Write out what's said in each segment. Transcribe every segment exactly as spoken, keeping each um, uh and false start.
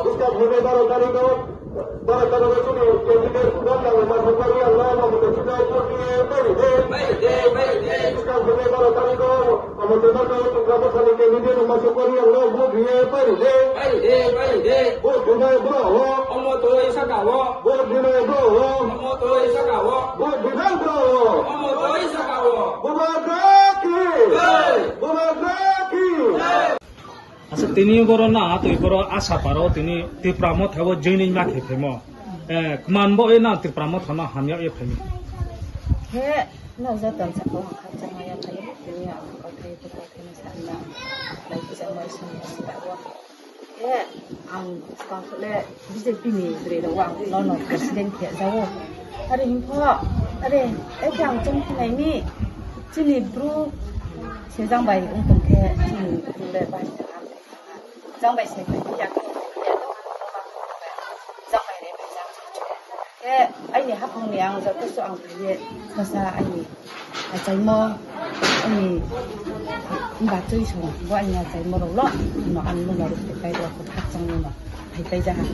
Buka bhumi baro tarikh o, baro tarikh o chini candidate Ganda Uma Suparia lo Mamata Sita vote diye bari de. Buka bhumi baro tarikh o, Mamata Sita Buka Bhumi candidate Uma Suparia lo vote diye bari de. Vote dinai bro ho. Omo toi saka o. Vote dinai bro ho. Omo toi saka o. Vote dinai bro ho. Omo toi saka o. Bubagra ki. Bubagra ki. Asa tini boro na twi boro asa paro tini Tipra Motha o joining ma khe phemo. Eh, kman bo e na Tipra Motha no hamya e phemo. He, no joto saka o khakchangma ya phai tini ang kothai to kothai no sanna. Lai kisa mai sung sita o. He, ang swkang sole B J P ni bwrwi rok ang nono president khe jago. Are himkho, are, ekhe ang chong khinai ni, chini bru sejang bai wng tong khe, chini bru le bai jang bai se khe ya khe, jang bai re bai jang. Khe aini haphangni ang joto su ang phaiye, bwsa aini achaimo, aini bachoi song, bo aini achaimo rok lo, no ang no narwk phai pai rok khakchang no phai pai jaha.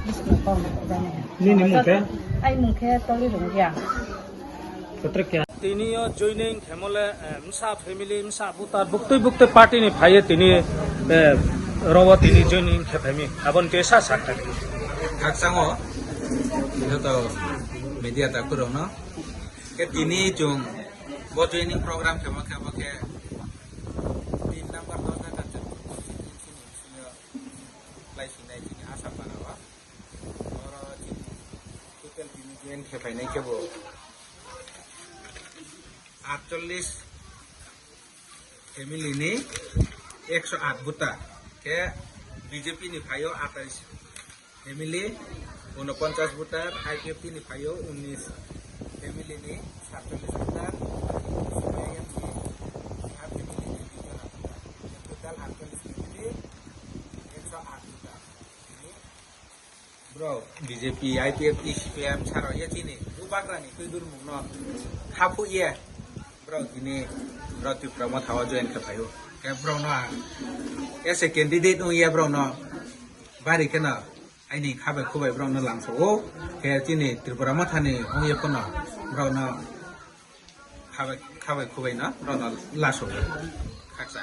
Bwswk no kok no jani. Nini mung khe? Ai mung khe Toli Rungriang. Kotrek kya? Tini o joining khemole, eh, msa family, msa butar, buktui buktui party ni phaiye tini, eh, robo tini joining khe phaimi. Abon te sa sa khai. Khakchang o, joto media ta kurung no. Ke tini chung bo joining program khemo khe bo khe tin number dosa kachar. Lai sinai chini asa para wa. Oro chini total tini join khe phainai khe bo atchollis family ni ekso at buta. Khe B J P ni phaio atais family, unoponchas buta, I P F T ni phaio unnis family ni satchollis buta, C P I M ni sat family ni dui jona buta. Total atchollis family, ekso at buta. Bro, B J P, I P F T, C P I M saro ye chini, bubagra ni twi durmung no, hapu ye. Bro, tini, bro, Tipra Motha o join khe phaio. Khe bro no ang, as a candidate wng ye bro no, bari khe no, aini khabai khubai bro no langso o, khe chini Tripura Motha ni wng ye phano, bro no, khabai, khabai khubai no, bro no laso o. Khaksa.